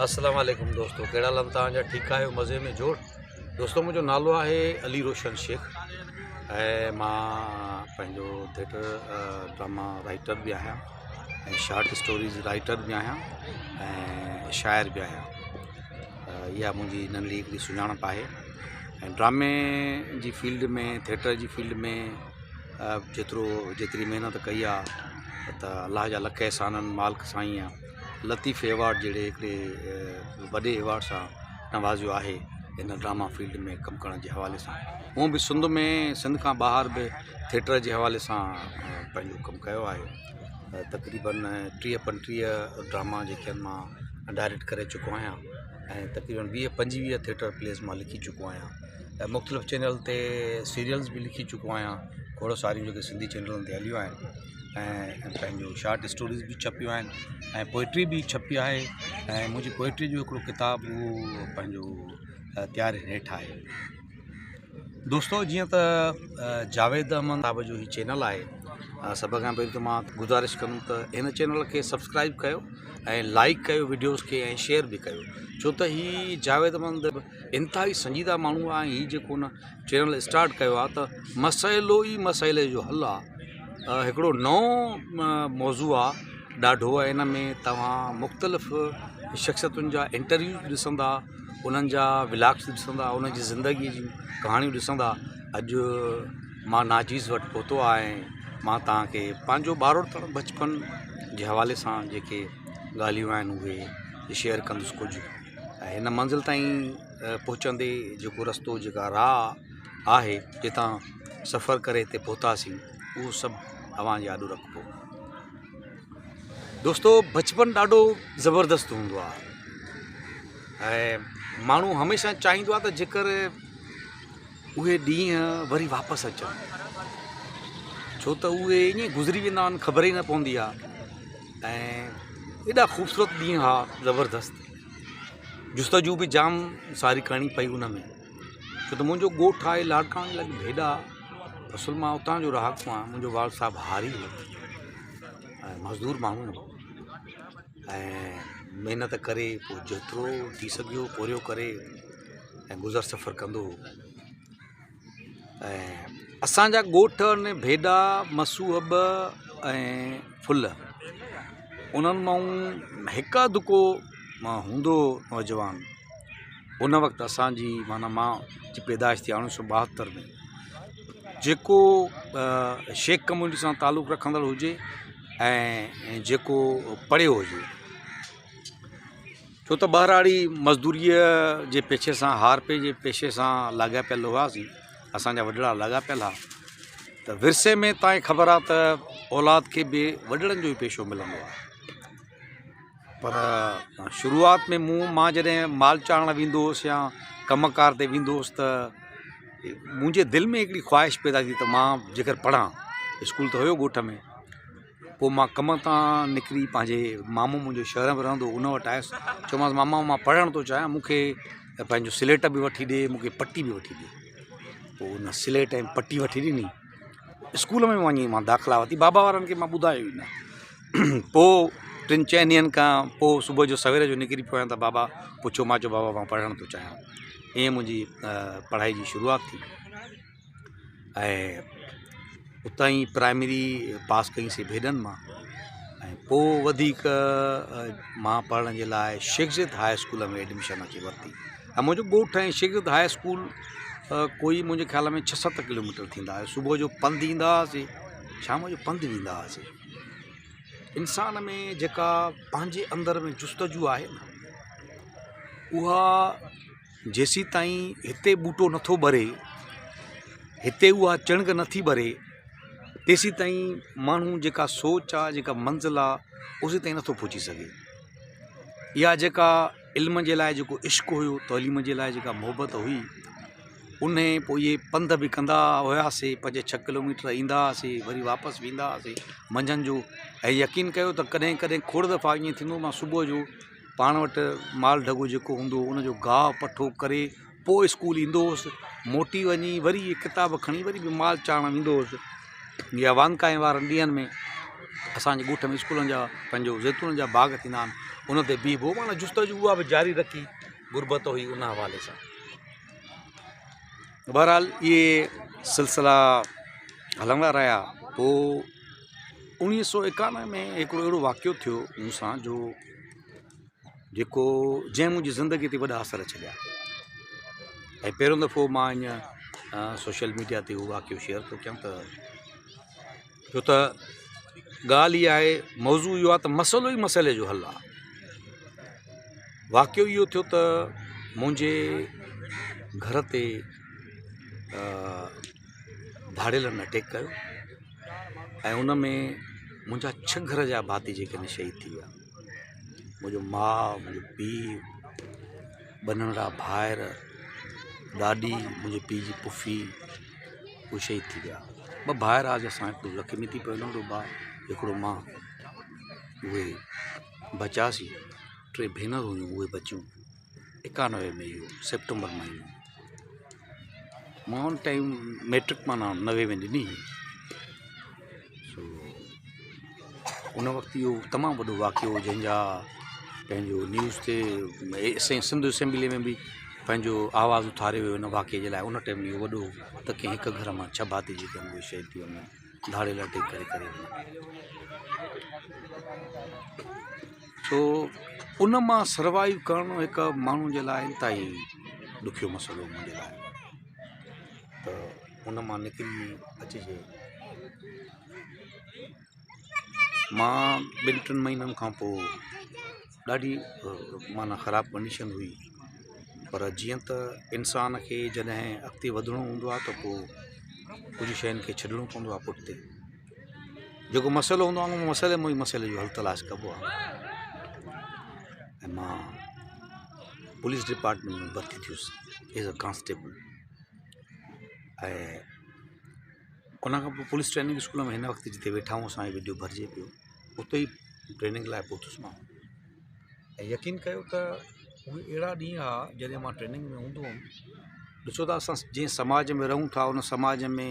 السلام عليڪم دوستو ڪهڙا حال آهن توهان جا ٺيڪ آهيو مزي ۾ جوڙ دوستو منهنجو نالو آهي علي روشن شيخ ۽ مان پنهنجو ٿيٽر ڊراما رائٽر به آهيان ۽ شارٽ اسٽوريز رائٽر به آهيان ۽ شاعر به آهيان اها منهنجي ننڍڙي هڪڙي سڃاڻپ آهي ۽ ڊرامي جي فيلڊ ۾ ٿيٽر جي فيلڊ ۾ جيترو جيتري محنت ڪئي آهي ته الله جا لک احسان آهن مالڪ سائين آهي لطيف ايوارڊ جهڙي هڪڙي وڏي ايوارڊ سان نوازيو آهي هن ڊراما فيلڊ ۾ ڪم ڪرڻ جي حوالي سان هونء به سنڌ ۾ سنڌ کان ٻاهر به ٿيٽر جي حوالي سان پنهنجو ڪم ڪيو آهي تقريبن 30 35 ڊراما جيڪي آهن مان ڊائريڪٽ ڪري چڪو آهيان ۽ تقريبن 20 25 ٿيٽر پليز مان لکي چڪو آهيان ۽ مختلف چينل تي سيريلز به لکي چڪو آهيان کوڙ ساريون جيڪي سنڌي چينلن تي هليون آهن ۽ پنهنجو شارٽ اسٽوريز به ڇپيون آهن ۽ پوئٽري به ڇپي آهي ۽ منهنجي پوئٽري جو هڪڙو ڪتاب اهو پنهنجو تياري هيٺ آهي دوستو جيئن ته جاويد احمد صاحب جو هي چينل آهي سڀ کان پهرين ته مان گذارش ڪندم ته هن چينل کي سبسڪرائب ڪيو ۽ لائڪ ڪيو وڊيوز کي ۽ شيئر به ڪيو ڇو ته هي جاويد احمد انتهائي سنجيده ماڻهو آهي هي جيڪو هن چينل اسٽارٽ ڪيو آهي ته مسئلو ئي مسئلي جو حل آهي هڪڙو نئون موضوع آهي ڏاڍو ۽ ان ۾ توهان مختلف شخصيتن جا انٽرويو ڏسندا انهن جا ولاگس ڏسندا انهن جي زندگي جون ڪهاڻيون ڏسندا اڄ مان ناچيز وٽ پهتو آهيان ۽ مان توهان کي پنهنجو ٻاروتڻ بچپن جي حوالي سان جيڪي ڳالهيون آهن اهي شيئر ڪندس ڪجهه ۽ هن منزل تائين پهچندي جيڪو رستو جيڪا راهه آهي جتان سفر ڪري هتي پهتاسين اهو سڀ اوهان جي آڏو رکبو. دوستو بچپن ڏاڍو زبردست هوندو آهي ۽ ماڻهو هميشه چاهيندو آهي ته جيڪر اهي ڏينهن وري واپس اچن ڇو ته اهي ائين گذري ويندا آهن خبر ئي نه پوندي آهي ۽ ايڏا خوبصورت ڏينهن هئا زبردست جستجو به جام ساري ڪرڻي پئي ان ۾ ڇو ته منهنجو ڳوٺ آهي لاڙڪاڻي لڳ ڀيڏا اصل مان اتان جو رهاڪو آهيان منهنجو والد صاحب هاري هو ۽ مزدور ماڻهو هو ۽ محنت ڪري پوءِ جيترو ٿي سگهيو پورهيو ڪري ۽ گذر سفر ڪندو هو ۽ اسانجا ڳوٺ ۾ ڀيڏا مسو اب ۽ ڦل انهن مان هڪ اڌ ڪو مان هوندو نوجوان ان وقت اسانجي معنيٰ مان جي پيدائش ٿي اڻويهه سو 72 ۾ جيڪو شيخ ڪميونٽي سان تعلق رکندڙ هجي ۽ جيڪو پڙهيو هجي ڇو ته ٻهراڙي مزدوريء جي پيشي سان هارپي جي پيشي سان لاڳاپيل هئاسين اسانجا وڏڙا لاڳاپيل هئا ته ورثي ۾ تائين خبر آهي ته اولاد کي به وڏڙن جو ئي پيشو ملندو آهي پر شروعات ۾ مون مان جڏهن مال چارڻ ويندو هئس يا ڪم ڪار تي ويندو هئس ته منهنجي دل ۾ هڪڙي خواهش پيدا ٿي ته مان جيڪر پڙهان اسڪول ته هيو ڳوٺ ۾ پوءِ مان ڪم تان نڪري پنهنجي مامو منهنجو شهر ۾ رهندو هو ان وٽ آيس چيومانس ماما مان پڙهڻ ٿو چاهيان مون کي پنهنجو سليٽ به وٺي ڏي مون کي پٽي به وٺي ڏي پوءِ ان سليٽ ۽ پٽي وٺي ڏني اسڪول ۾ وڃي مان داخلا ورتي بابا وارن کي مان ٻڌايو ئي نه پوءِ ٽن چئن ڏينهن کان پوءِ صبح جو سوير جو نڪري پيو آهيان ته بابا پڇيو مان چيو بابا مان پڙهڻ ٿو چاهيان ائين منهنجي پڙهائي جي شروعات ٿي ۽ اتان ئي پرائمري پاس ڪئيسين ڀيڏن مان ۽ پوءِ وڌيڪ مان پڙهڻ جي لاءِ شيخ زيد هاءِ اسڪول ۾ ايڊميشن اچي ورتي ۽ منهنجو ڳوٺ ۽ شيخ زيد هاءِ اسڪول ڪوئي منهنجي خيال ۾ ڇهه ست ڪلو ميٽر ٿيندا صبح جو پنڌ ايندا هئاسين شام جو پنڌ ويندا هئاسين انسان ۾ جيڪا پنهنجي اندر ۾ جستجو آهي نه اها جيسين تائين هتي ٻوٽو نٿو ٻري هتي اها چڻگ نٿي ٻري تيسين تائين ماڻهو جيڪا سوچ آهي جيڪا منزل آهي اوسين تائين نٿو پهچي سگهي اها جيڪا علم جي لاءِ جيڪو عشق هيو تعليم جي لاءِ جيڪا محبت هئي ان پوءِ اهي پنڌ به ڪندا هئاسين پنج ڇهه ڪلو ميٽر ايندا هئاسين وري واپس ويندا هئاسين منجهند جو ۽ يقين ڪيو ته ڪڏهن ڪڏهن کوڙ دفعا ائين ٿيندو مان صبح جو پاڻ وٽ مال ڍڳو جيڪو هوندو هو ان جو گاهه پٺو ڪري پوءِ اسڪول ايندو هئس موٽي وڃي وري اهي ڪتاب کڻي وري به مال چارڻ ويندو هئس يا وانڪائي وارن ڏينهن ۾ اسان جي ڳوٺ ۾ اسڪولن جا پنهنجو زيتونن جا باغ ٿيندا آهن ان تي بيهبو معنيٰ جستجو اها به جاري رکي غربت هئي ان حوالي سان بهرحال اهي سلسلا هلندا رهيا پوء 1991 ۾ هڪڙو اهڙو واقعو ٿيو مون سان جو جيڪو جنهن منهنجي زندگي تي وڏا اثر ڇڏيا ۽ پهريون دفعو مان ائين سوشل ميڊيا تي اهو واقعو شيئر ٿو ڪيان ته ڇو ته ڳالهه اها آهي موضوع اهو آهي ته مسئلو ئي مسئلي جو حل آهي واقعو اهو ٿيو ته منهنجي گهر تي ڌاڙيلن اٽيڪ ڪيو ۽ ان ۾ منهنجا ڇهه گهر جا ڀاتي جيڪي آهن شهيد ٿي ويا منهنجو ماءُ منهنجو پيءُ ٻه ننڍڙا ڀائر ڏاڏي منهنجي پيءُ جي پڦي اهي شهيد ٿي ويا ٻه ڀائر هئا جنهن سان هڪڙو زخمي ٿي پيو ننڍو ڀاءُ هڪڙو مان اهي بچياسين ٽي ڀينرون هيون اهي بچيون 91 ۾ اهو سيپٽمبر مهينو مان ان ٽائيم ميٽرڪ معنيٰ 90 ۾ ڏني هئي سو ان وقت اهو تمام وڏو واقعو هو جنهن جا پنهنجو نيوز تي سنڌ اسيمبلي ۾ به پنهنجو آواز اٿاريو ويو ان واقعي جي لاء ان ٽائيم اهو وڏو ته ڪنهن هڪ گهر مان ڇهه ڀاتي جيڪي آهن اهي شهيد ٿي وڃن ڌاڙيل اٽيڪ ڪري ڪري وڃن سو ان مان سروائيو ڪرڻ هڪ ماڻهو جي لاء انتهائي ڏکيو مسئلو منهنجي لاء ته ان مان نڪري اچجي مان ٻن ٽن مهينن کان پوءِ ڏاڍي معنيٰ خراب ڪنڊيشن هئي پر جيئن ته انسان کي جڏهن اڳتي وڌڻو هوندو آهي ته پوءِ ڪجهه شين کي ڇڏڻو پوندو آهي پٺتي جيڪو مسئلو هوندو آهي ان مسئلي مان ئي مسئلي جو حل تلاش ڪبو آهي ۽ مان پوليس ڊپارٽمينٽ ۾ ڀرتي ٿيس ايز اي ڪانسٽيبل ۽ ان کان پوءِ پوليس ٽريننگ اسڪول ۾ هن وقت جتي ويٺا آهيون اسان جو وڊيو ڀرجي پيو اتي ئي ٽريننگ لاءِ پهتس مان ۽ يقين ڪيو ته اهي اهڙا ڏينهن هئا جڏهن مان ٽريننگ ۾ هوندو هئم ڏسو ته اسان جنهن سماج ۾ رهون ٿا ان سماج ۾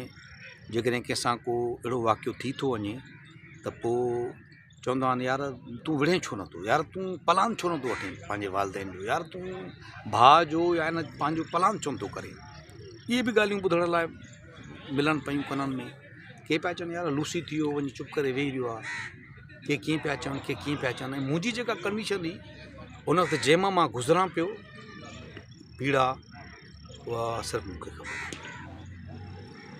جيڪڏهن ڪنهن سان ڪو اهڙو واقعو ٿي ٿو وڃي ته پوءِ چوندا آهن يار تون وڙهين ڇو نٿو يار تون پلان ڇو نٿو وٺين پنهنجي والدين جو يار تون ڀاءُ جو يا هن پنهنجو پلان ڇو نٿو ڪرين اهي به ڳالهيون ٻڌڻ لاءِ ملن پيون ڪنن ۾ ڪي پيا چون يار لوسي ٿي ويو وڃي چپ ڪري ويهي رهيو آهي ڪي ڪيئن پيا چون ڪي ڪيئن پيا چون ۽ منهنجي جيڪا ڪنڊيشن هئي ان وقت جنهن مان مان گذران پيو پيڙا اها صرف مون کي خبر آهي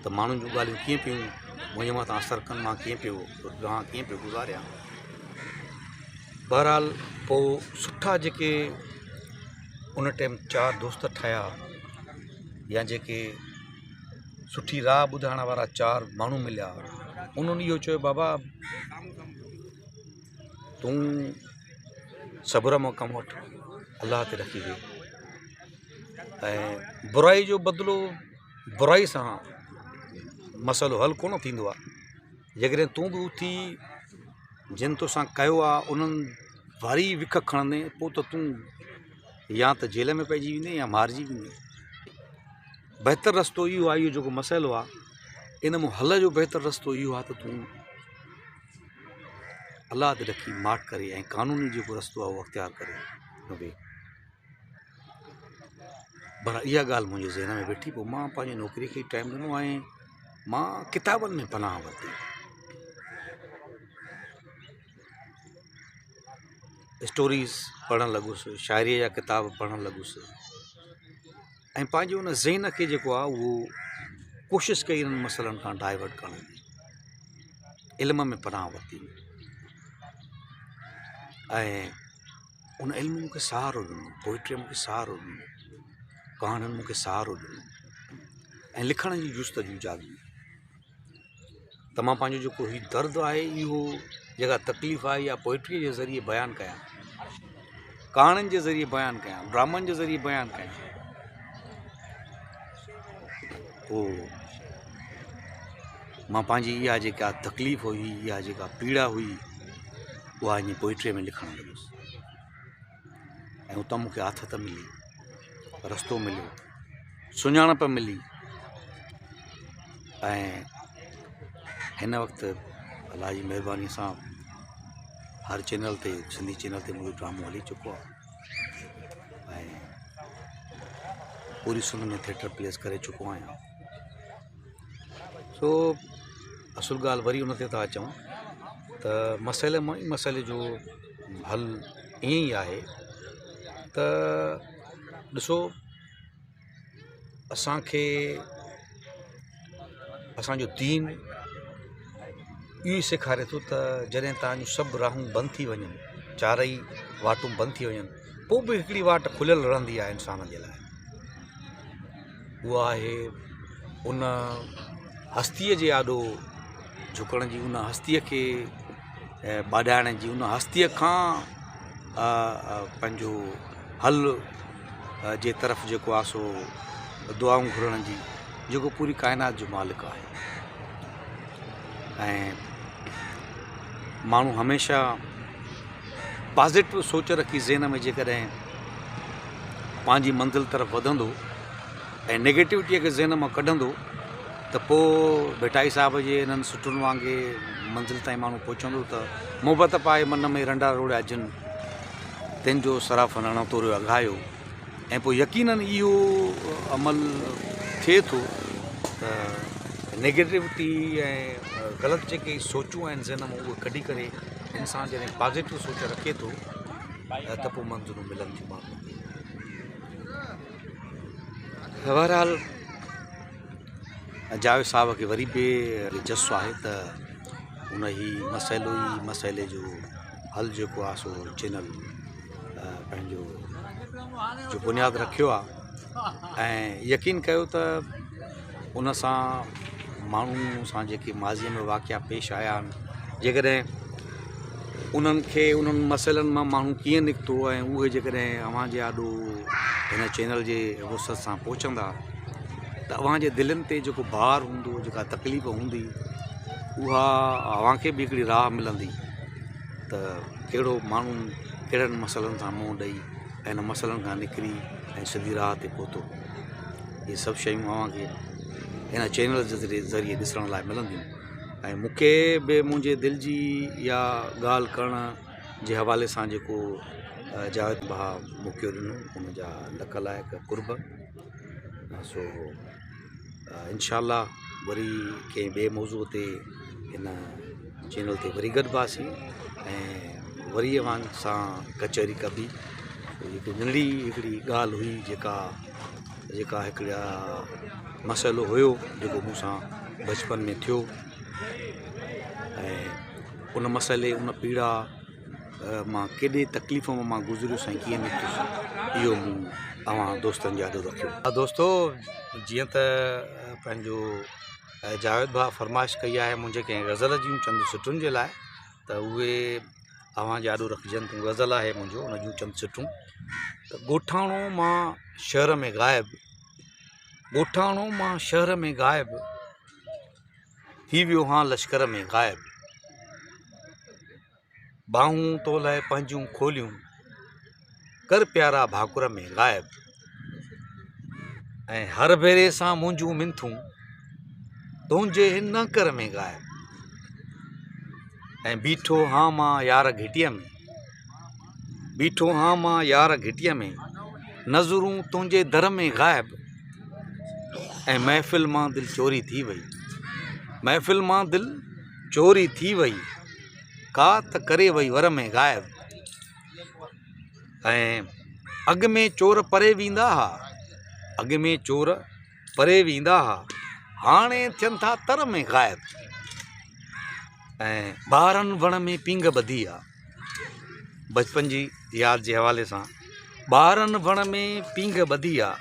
ته ماڻهن جون ڳالهيون ڪيئن پيون منهنجي مٿان اثر ڪن مان ڪيئن پيو رهان ڪيئن پيو گذاريان بهرحال پوءِ سٺا جيڪي ان ٽائيم چار دوست ٺهيا يا جيڪي سٺي راهه ٻڌائڻ وارا چار ماڻهو مليا انهن اهو چيو بابا تون صبر مان ڪم وٺ الله تي رکي ويهه ۽ برائي جو بدلو برائي سان مسئلو حل ڪونه ٿيندو آهي جيڪڏهن تون به اٿي جن توسان ڪيو آهي انهن واري وک کڻندين پوءِ ته تون يا ته جيل ۾ پئجي ويندين يا مارجي ويندين بهتر رستو اهو آهي اهو جيڪو مسئلو آهي ان مان حل جو بهتر رستو اهو آهي ته تون الله تي رکي ماٺ ڪري ۽ قانوني جيڪو رستو آهي اهو اختيار ڪري ويهه پر اها ڳالهه منهنجي ذهن ۾ ويٺي پوءِ مان پنهنجي نوڪري کي ٽائيم ڏنو ۽ مان ڪتابن ۾ پناهه ورتي اسٽوريز پڙهڻ لڳس شاعريءَ جا ڪتاب پڙهڻ لڳس ۽ پنهنجي ان ذهن کي جيڪو آهي اهو ڪوشش ڪئي انهن مسئلن کان ڊائيورٽ ڪرڻ جي علم ۾ پناهه ورتي ۽ ان علم مون کي سهارو ڏنو پوئٽريءَ مون کي سهارو ڏنو ڪهاڻين مون کي سهارو ڏنو ۽ لکڻ جي جستجو جاڳي ته مان پنهنجو جيڪو هي درد آهي اهو جيڪا تڪليف آهي اها پوئٽريءَ جي ذريعي بيان ڪيان ڪهاڻين جي ذريعي بيان ڪيان ڊرامن جي ذريعي بيان ڪيان پوءِ مان پنهنجي اها جيڪا تڪليف هئي اها جيڪا پيڙا هئي اها ائين پوئٽريءَ ۾ لکڻ لڳس ۽ اتان مون کي آٿت ملي رستو مليو سڃاڻپ ملي ۽ هن وقت الله جي مهرباني سان هر چينل تي سنڌي چينل تي منهنجو ڊرامو هلي چڪو آهي ۽ پوري سنڌ ۾ ٿيٽر پليس ڪري چڪو آهيان سو اصل ڳالهه وري ان تي ٿا اچون ته مسئلي مان ئي مسئلي جو حل ائين ئي آهي ته ڏسو اسانکي اسانجو دين اهو ئي سيکاري ٿو ته جڏهن توهان جون سڀ راهون بند ٿي وڃن چارئي واٽون بند ٿي وڃن پوء به هڪڙي واٽ کليل رهندي آهي انسان جي لاء اها آهي ان هستيءَ جي آڏو جهڪڻ جي ان هستيءَ کي ٻاڏائڻ جي ان هستيءَ کان پنهنجو حل جي طرف جيڪو آهي سو دعائون گهرڻ جي جيڪو پوري ڪائنات جو مالڪ آهي ۽ ماڻهو هميشه پازيٽو سوچ رکي ذهن ۾ جيڪڏهن پنهنجي منزل طرف وڌندو ۽ نيگيٽوٽيء کي ذهن مان ڪڍندو ته پوء ڀٽائي صاحب جي انهن سٽن وانگي منزل تائين ماڻهو پهچندو ته محبت پائي من ۾ رنڊا روڙيا جن تن جو صرافن اڻ توريو اگهايو ۽ پوء يقينن اهو عمل ٿئي ٿو ته نيگيٽوٽي ۽ غلط جيڪي سوچون آهن ذهن مان اهي ڪڍي ڪري انسان جڏهن پازيٽو سوچ رکي ٿو ته پوء منزلون ملن ٿيون ماڻهن کي. بهرحال جاويد صاحب کي وري به جس آهي ته ان هي مسئلو ئي مسئلي جو حل جيڪو آهي سو چينل پنهنجو جو بنياد رکيو آهي ۽ يقين ڪيو ته ان سان ماڻهو سان جيڪي ماضيء ۾ واقعا پيش آيا آهن جيڪڏهن انهن کي انهن مسئلن مان ماڻهو ڪيئن نڪتو ۽ اهي جيڪڏهن اوهان جي آڏو هن چينل جي وسعت سان پهچندا ته اوهان جي دلين تي جيڪو بار هوندو جيڪا تڪليف هوندي اها اوهان کي به هڪڙي راهه ملندي ته ڪهڙو ماڻهو ڪهڙن مسئلن سان منهن ڏئي ۽ ان مسئلن کان نڪري ۽ سڌي راهه تي پهتو اهي سڀ شيون اوهان کي هن چينل جي ذريعي ڏسڻ لاء ملنديون ۽ مون کي به منهنجي دل جي اها ڳالهه ڪرڻ جي حوالي سان جيڪو جاويد ڀاء موقعو ڏنو ان جا لک لائق قرب سو انشاء الله وري ڪنهن ٻئي موضوع تي هن چينل تي وري گڏباسين ۽ وري اوهان سان ڪچهري ڪبي هڪ ننڍڙي هڪڙي ڳالهه هئي جيڪا جيڪا هڪڙا مسئلو هيو جيڪو مون سان بچپن ۾ ٿيو ۽ ان مسئلي ان پيڙا مان ڪيڏي تڪليف مان مان گذريس ۽ ڪيئن نڪتس اهو مون اوهان دوستن جي آڏو رکيو. دوستو جيئن ته پنهنجو جاويد ڀاء فرمائش ڪئي آهي منهنجي ڪنهن غزل جون چند سٽن جي لاء ته اهي اوهان جي آڏو رکجن ٿيون غزل آهي منهنجو ان جون چند سٽون ته ڳوٺاڻو مان شهر ۾ غائب ڳوٺاڻو مان شهر ۾ غائب ٿي ويو هان لشڪر ۾ غائب ٻانهون تو لئه پنهنجون کوليون ڪر پيارا ڀاڪر ۾ غائب ۽ هر ڀيري سان منهنجون منٿون تنهنجي هن نهڪر ۾ غائب ۽ بيٺو هان مان يار گهٽيء ۾ بيٺو هان مان يار گهٽيء ۾ نظرون تنهنجي در ۾ غائب ۽ محفل مان دل چوري ٿي وئي محفل مان دل چوري ٿي وئي ڪا ته ڪري وئي ور ۾ غائب ۽ اڳ ۾ چور پري ويندا ها اڳ ۾ چور پري ويندا ها هاڻي ٿين ٿا تر ۾ غائب ۽ ٻارن وڻ ۾ پينگهه ٻڌي آ بچپن جي ياد جي حوالي سان ٻارن وڻ ۾ پينگهه ٻڌي آ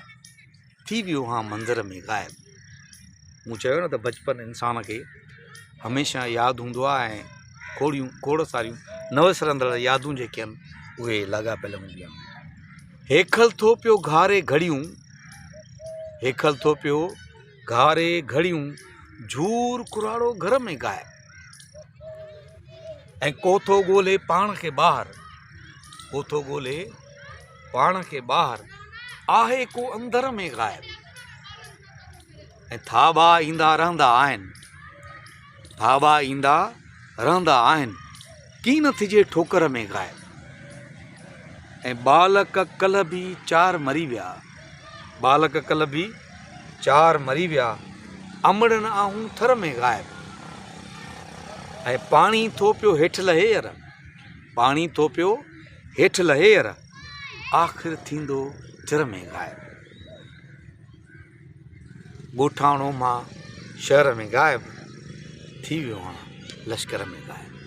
ٿي ويو هان منظر ۾ غائب. مون چيو نه ته بچپن انسان کي هميشه ياد هوندو آهي ۽ کوڙيون کوڙ ساريون نه وسرندڙ يادون جيڪي آهن اهي لاڳاپيل هونديون آهن. هيکل ٿو پيو گهاري گهڙيون هيکل ٿو پيو گهاري گهڙيون جهور ڪراڙو گهر ۾ غائب ۽ ڪو ٿو ڳولي پاڻ کي ٻاهر ڪو ٿو ڳولي پاڻ کي ٻاهر آهي ڪو اندر ۾ غائب ۽ ٿاٻا ايندا رهندا آهن ٿاٻا ايندا رهندا آهن. ڪين ٿجي ٺوڪر ۾ غائب. ۽ ٻالڪ ڪلهه به چار مري ويا. ٻالڪ ڪلهه به چار مري ويا. امڙن آهون ٿر ۾ غائب. ۽ پاڻي ٿو پيو هيٺ لهي ير. پاڻي ٿو پيو هيٺ لهي ير. آخر ٿيندو جر ۾ غائب. ڳوٺاڻو مان شهر ۾ غائب. ٿي ويو هان لشڪر ۾ غائب.